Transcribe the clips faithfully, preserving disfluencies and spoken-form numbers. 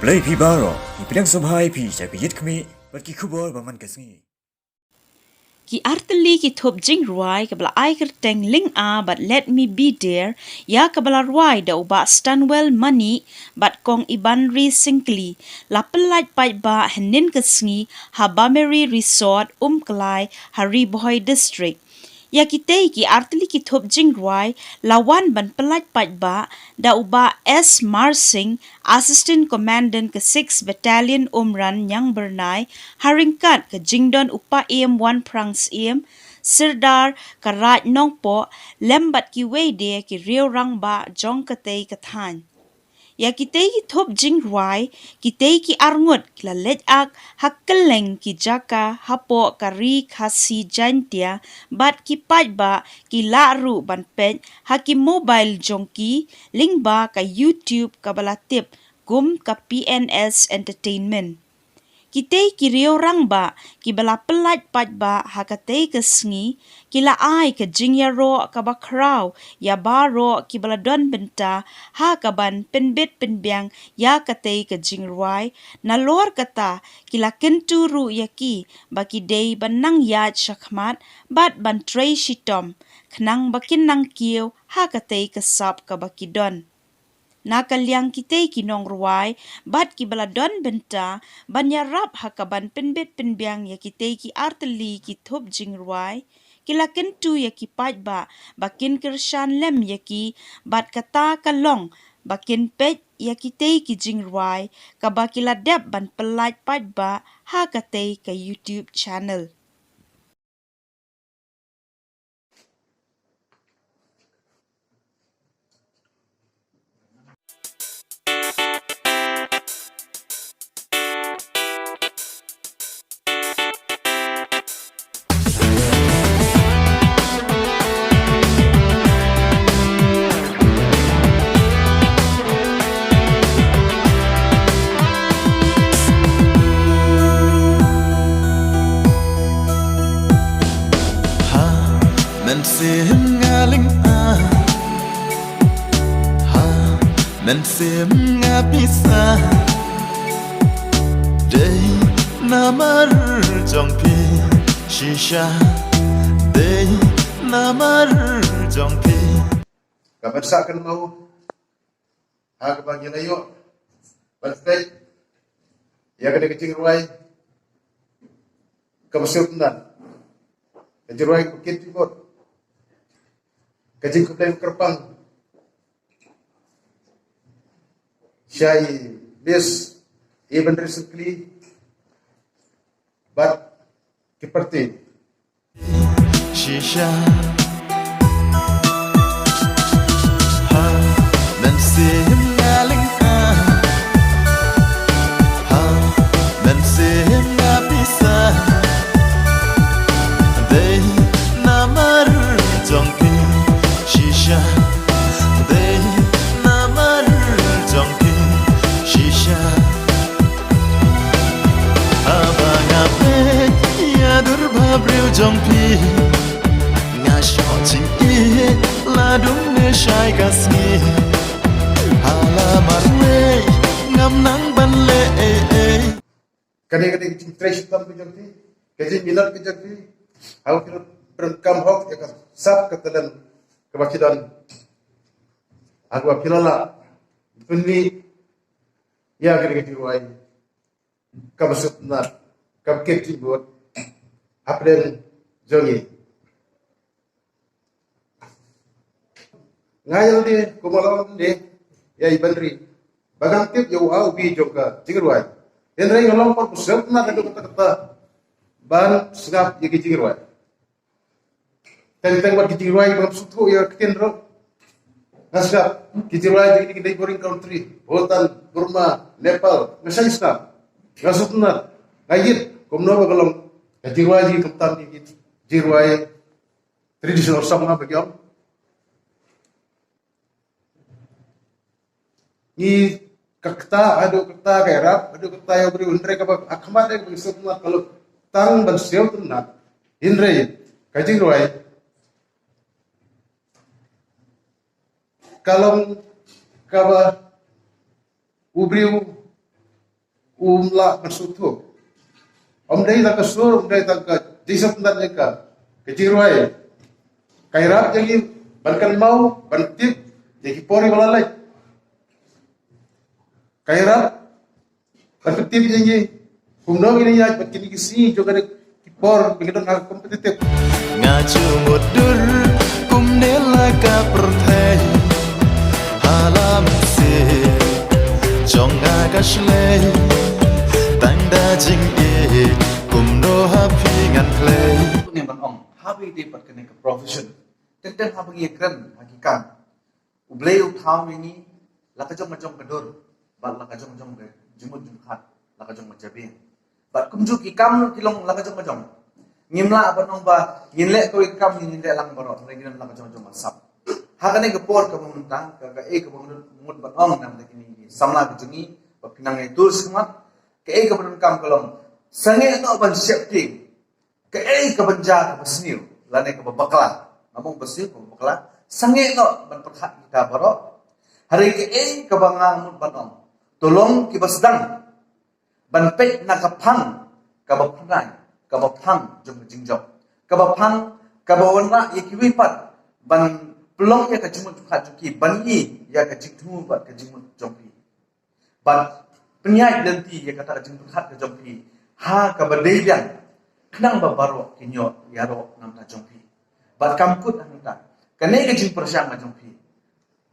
Khublei phi baroh, ngi pdiang sngewbha ïa phi sha ka Ïit Khmih bad ki khubor ba man ka sngi. Ki artylli ki thup jingrwai kaba la ai kyrteng Ling A bad Let Me Be There, ïa kaba la rwai da u Bah Stanwell Manik bad Kong Ibanri Syngkli, la pyllait paidbah hynnin ka sngi ha Bamary Resort, Umkhlai, ha Ri Bhoi District. Ïa kitei ki artylli ki thup jingrwai la wan ban pyllait paidbah da u Bah S Marsing, Assistant Commandant ka Sixth Battalion Umran Ñiangbyrnai, ha ryngkat ka jingdon u Paiem Wanphrang Syiem, Sirdar ka Raid Nongpoh, lem bad kiwei de ki riew rangbah jong katei ka thaiñ. Ïa kitei ki thup jingrwai, kitei ki arngut ki la leit ak ha kylleng ki jaka hapoh ka Ri Khasi Jaiñtia, bad ki paidbah ki lah ruh ban peit ha ki mobile jong ki lyngba ka YouTube kaba la tip kum ka P N S Entertainment. Kitei ki riew rangbah kiba la pyllait paidbah ha katei ka sngi, ki la ai ka jingïaroh kaba khraw ïa baroh kiba la don bynta ha kaban pynbit pynbiang ïa katei ka jingrwai, nalor kata ki la kyntu ruh ïa ki ba ki dei ban nang ïaid shakhmat bad ban trei shitom, khnang ba kin nang kiew ha katei ka sap kaba ki don. Na ka liang kitei ki nongrwai bad kiba la don bynta ban ïarap ha kaban pynbit pynbiang ïa kitei ki artylli ki thup jingrwai, ki la kyntu ïa ki paidbah ba kin kyrshan lem ïa ki, bad kata ka long ba kin peit ïa kitei ki jingrwai kaba ki la dep ban pyllait paidbah ha katei ka YouTube channel. Ha, mynsiem nga Ling A. Ha, mynsiem nga pisa. Dei namar jong phi shisha. Dei namar jong phi. Ka ban sah kynmaw ha kaba ngi la ïoh ban peit ïa kane ka jingrwai kaba sngewtynnat, ka jingrwai kaba kit jingmut, ka jingkhublei kyrpang sha i Miss Ibanri Syngkli bad ki parti. Shisha. Ha, mynsiem nga Ling A. Ha, mynsiem nga pisa. Dei namar jong phi shisha. Dei namar jong phi shisha. Haba nga peit ïa dur bhabriew jong phi, nga shoh jingïeit la dum ne shai ka sngi. Hala marwei ngam nang ban leh ei ei. Kane ka dei ka jingtrei shitom ka jong phi, ka jingminot ka jong phi. Haba phi la pyndonkam hok ïa ka sap ka talent kaba phi don, ha kaba phi la lah pynmih ïa kane ka jingrwai kaba sngewtynnat, kaba kit jingmut hapdeng jong ngi. Nga ïa lade kumba la ong de ïa i Banri ba ngam tip ïa u A u B jong ka jingrwai. Hynrei nga long por ba sngewtynnat haduh katta katta ban sngap ïa ki jingrwai. Teng teng bad ki jingrwai ba ngam sngewthuh ïa ka ktien ruh. Nga sngap ki jingrwai jong ki neighboring country, Bhutan, Burma, Nepal, nga shait sngap. Nga sngewtynnat, nga ïeit kumno ba ka long ka jingrwai jong ki, khamtam ki jingrwai traditional song, nga ba ki ong. Ngi ka kta, haduh katta ka ïarap, haduh katta ïa u briew, hynrei kaba ha khmat ïa kaba sngewtynnat ka long tang ban sngewtynnat. Hynrei ka jingrwai ka long kaba u briew um lah ban sngewthuh. Ym dei tang ka sur, ym dei tang ka jingshah pyndat ïa ka, ka jingrwai. Ka ïarap ïa ngi ban kynmaw, ban tip ïa ki por ba la leit. Ka ïarap ban pyntip ïa ngi kumno ngin ïaid bad kine ki sngi jong kane ki por ba ngi don ha ka competitive. Nga ju mutdur kumne la ka pyrthei, ha la mynsiem jong nga ka shlei, tang da jingïeit kumno ha phi ngan khlei. Kumne ban ong, haba ïadei bad kane ka profession, teng teng haba ngi ïakren ha ki kam, U Blei u thaw ïa ngi la ka jong ka jong ka dur, bad la ka jong ka jong ka jingmut jingpyrkhat, la ka jong ka jabieng. Bad kumjuh ki kam ruh ki long la ka jong ka jong. Ngim lah ban ong ba ngin leh kawei ka kam ngin leh lang baroh, hynrei ngi don la ka jong ka jong ka sap. Ha kane ka por kaba mynta, ka, kaei kaba ngut ban ong na bynta kine ki samla ki jong ngi, ba phin nang ïathuh shakhmat, kaei kaba donkam ka long, sangeh noh ban sheptieng kaei kaban jia kaba sniew lane kaba bakla. Ngam ong ba sniew, kaba bakla. Sangeh noh ban pyrkhat kita baroh. Hynrei kaei kaba nga mut ban ong, to long kiba sdang ban peit na ka phang kaba phyrnai, kaba phang jong ka jingjop, kaba phang kaba wanrah ïa kiwei pat ban pynlong ïa ka jingmut jingpyrkhat jong ki, ban ïohi ïa ka jingthmu bad ka jingmut jong phi. Bad pynïaid lynti ïa kata ka jingpyrkhat ka jong phi ha kaba dei biang, khnang ba baroh kin ïoh ïaroh na bynta jong phi. Bad kam kut hangta, kane ka jingpyrshang ka jong phi,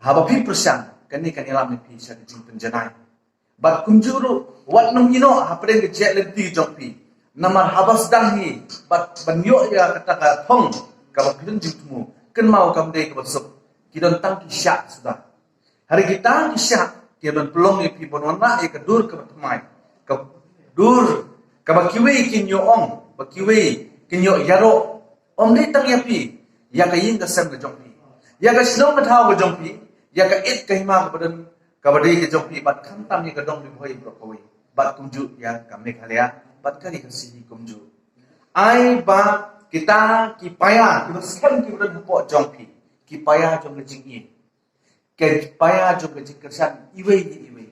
haba phi pyrshang, kane kan ïalam ïa phi sha ka jingpynjanai. Bad kumjuh ruh, wat nym ïehnoh hapdeng ka jingïaid lynti ka jong phi. Namar haba sdang hi bad ban ïoh ïa kata ka thong kaba phi don jingthmu, kynmaw kam dei kaba suk, ki don tang ki shah suda. Hynrei kita ki shah ki ban pynlong ïa phi ban wanrah ïa ka dur kaba thymmai, ka dur kaba kiwei kin ïoh ong, ba kiwei kin ïoh ïaroh. Ym dei tang ïa phi, ïa ka ïing ka sem ka jong phi, ïa ka shnong ka thaw ka jong phi, ïa ka it ka hima kaba don, kaba dei ka jong phi, bad khamtam ïa ka dong Ri Bhoi baroh kawei, bad kumjuh ïa ka Meghalaya bad ka Ri Khasi hi kumjuh. Ai ba kita ki paia kiba skhem kiba don hapoh jong phi, ki paia jong ka jingïeit, ki paia jong ka jingkyrshan iwei ïa iwei,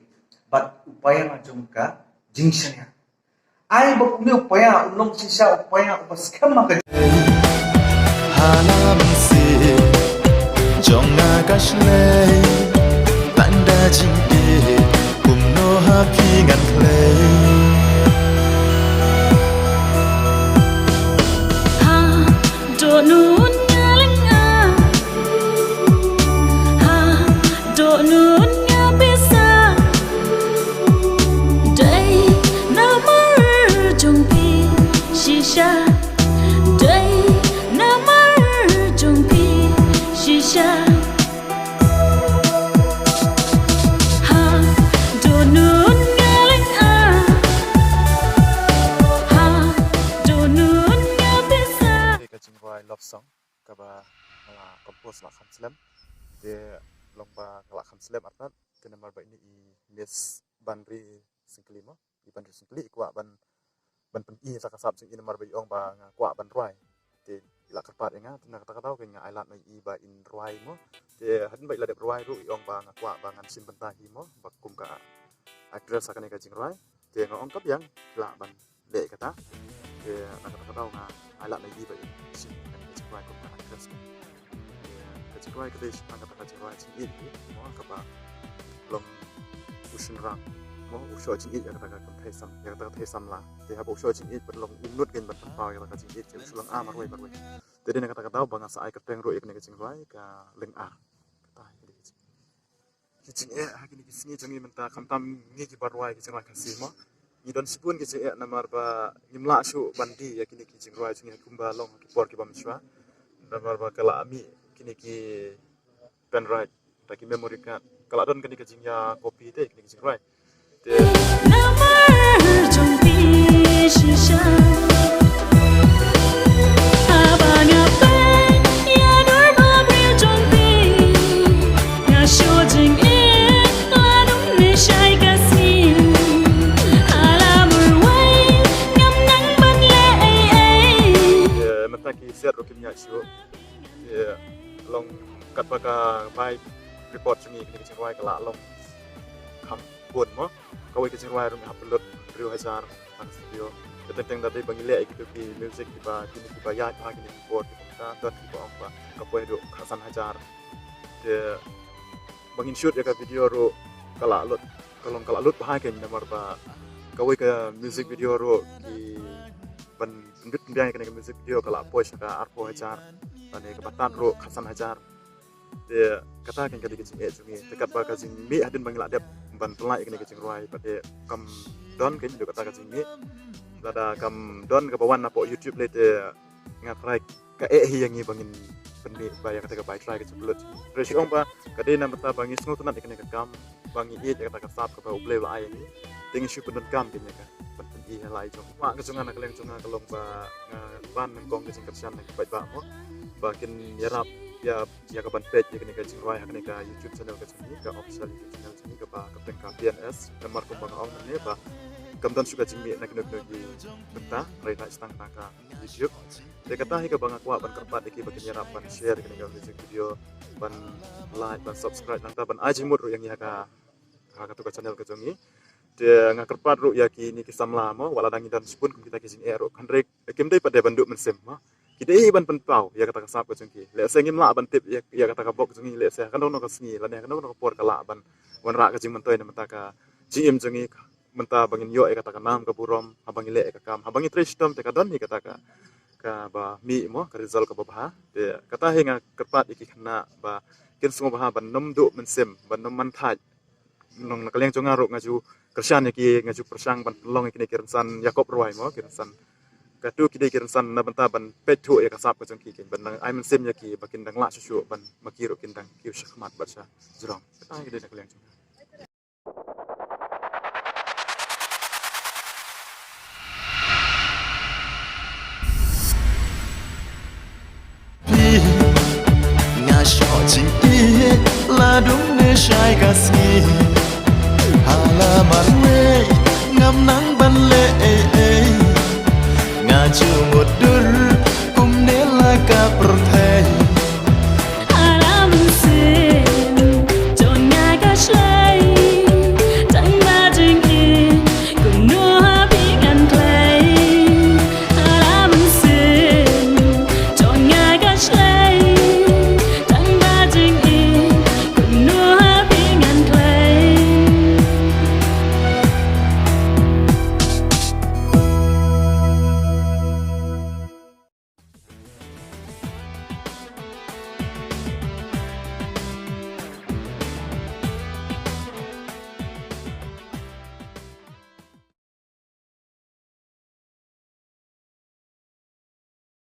bad u paia jong ka jingshaniah. Ai ba kumne u paia un long shisha u paia uba skhem ha ka. Ha la mynsiem jong nga ka shlei, tang da jingïeit kumno ha phi ngan khlei. Ha dohnud nga lyngnga, ha dohnud nga pisa, dei namar jong phi shisha, dei namar jong phi shisha. Ha dohnud nga lyngnga, ha dohnud nga pisa. Ka jingrwai love song kaba nga la compose la kham slem. Te long ba nga la kham slem artat, te namar ba ine i Miss Banri Syngkli mo, i Banri Syngkli i kwah ban, ban pyni sa ka sap jong i namar ba i ong ba nga kwah ban rwai. Te i la kyrpad ïa nga, te na kata ka daw ka nga ai lad ma i ba in rwai mo. Te hadien ba i la dep rwai ruh i ong ba nga kwah ba ngan shim bynta hi mo, ba kum ka actress ha kane ka jingrwai. Te nga ong ka biang, lah ban leh kata. Te na kata ka daw nga ai lad na i ba in shim kane ka jingrwai kum ka actress. Te ka jingrwai ka dei shaphang kata ka jingrwai jingïeit mo kaba long u shynrang mo u shoh jingïeit ïa kata ka kynthei sam, ïa kata ka kynthei samla. Te haba u shoh jingïeit ban long u nud kein ban pynpaw ïa kata ka jingïeit, te u shu lyngnga marwei marwei. Te dei na kata ka daw ba nga sa ai kyrteng ruh ïa kane ka jingrwai ka Lyngngar. Kata hi dei ka jingïeit. Ki jingeh ha kine ki sngi jong ngi mynta khamtam ngi kiba rwai ki jingrwai Khasi mo. Ngi don shibun ki jingeh namar ba ngim lah shuh ban die ïa kine ki jingrwai jong ngi kumba long ha ki por kiba mynshuwa. Namar ba ka la mih kine ki pen rwai, ta ki memory card. Ka la don kane ka jingïa copy te kine ki jingrwai. Te namar jong phi shisha, haba nga peit ïa dur ba briew jong phi, nga shoh jingeh la dum ne shai ka sngi. Ha la marwei ngam nang ban leh ei ei. Te mynta ki set ruh kim ïaid shuh. Te long katba ka vibe report jong ngi kine ki jingrwai ka la long kham bun mo. Kawei ka jingrwai ruh ngi hap pynlut hynriew hajar ha ka studio. Ka teng teng da dei ba ngi leh ïa kito ki music kiba kine kiba ïaid ha kine ki por kiba mynta, don kiba ong ba ka poi haduh khatsan hajar. Te ba ngin shoot ïa ka video ruh ka la lut, ka long ka la lut bha kein namar ba kawei ka music video ruh ki ban pynbit pynbiang ïa kane ka music video ka la poi sha ka arphew hajar. Lane kaba tad ruh khatsan hajar. Te kata kein ka dei ka jingeh jong ngi. Te katba ka jingmih hadien ba ngi la dep ban pynlait ïa kane ka jingrwai pat te kam don kein haduh kata ka jingmih. Lada kam don kaba wan napoh YouTube lei te nga trai ka eh hi ïa ngi ba ngin pynmih ba ïa kata ka bai trai ka jingpynlut. Hynrei shu ong ba ka dei na bynta ba ngi sngewtynnat ïa kane ka kam ba ngi ïeit ïa kata ka sap kaba U Blei u la ai ïa ngi. Te ngi shu pyndonkam kein ïa ka ban pyni ha la i jong. Kwah ka jong nga na ka liang jong nga ka long ba nga ban nyngkong ka jingkyrshan na ki paidbah mo ba kin ïarap ïa ïa ka ban peit ïa kane ka jingrwai ha kane ka YouTube channel ka jong ngi, ka official YouTube channel jong ngi kaba ka teng ka P N S. Namar kumba nga ong mynne ba kam don shuh ka jingmih na kino kino ki bynta hynrei na tang na ka YouTube. Te kata hi kaba nga kwah ban kyrpad ïa ki ba kin ïarap ban share ïa kane ka music video, ban like, ban subscribe, nangta ban ai jingmut ruh ïa ngi ha ka, ha katu ka channel ka jong ngi. Te nga kyrpad ruh ïa kine ki samla mo, wat la dang ngi don shibun kum kita ki jingeh ruh hynrei kim dei pat de ban duh mynsiem mo. Ki dei hi ban pynpaw ïa kata ka sap ka jong ki. Lehse ngim lah ban tip ïa, ïa kata ka bok jong ngi, lehse ha kano kano ka sngi lane ha kano kano ka por ka lah ban wanrah ka jingmyntoi na bynta ka jingim jong ngi. Mynta ba ngin ïoh ïa kata ka nam ka burom haba ngi leh ïa ka kam, haba ngi trei shitom te ka don hi kata ka, kaba mih mo, ka result kaba bha. Te kata hi nga kyrpad ïa ki khynnah ba kin sngewbha ban nym duh mynsiem, ban nym man thait. Nong na ka liang jong nga ruh nga ju kyrshan ïa ki, nga ju pyrshang ban pynlong ïa kine ki rynsan ïakop rwai mo, ki rynsan. Katu ki dei ki rynsan na bynta ban peit thuh ïa ka sap ka jong ki, kin ban dang ai mynsiem ïa ki ba kin dang lah shuh shuh ban ma ki ruh kin dang kiew shakhmat bad shajrong. Kata hi ka dei na ka liang jong nga. Nga shoh jingïeit la dum ne shai ka sngi. Hala marwei ngam nang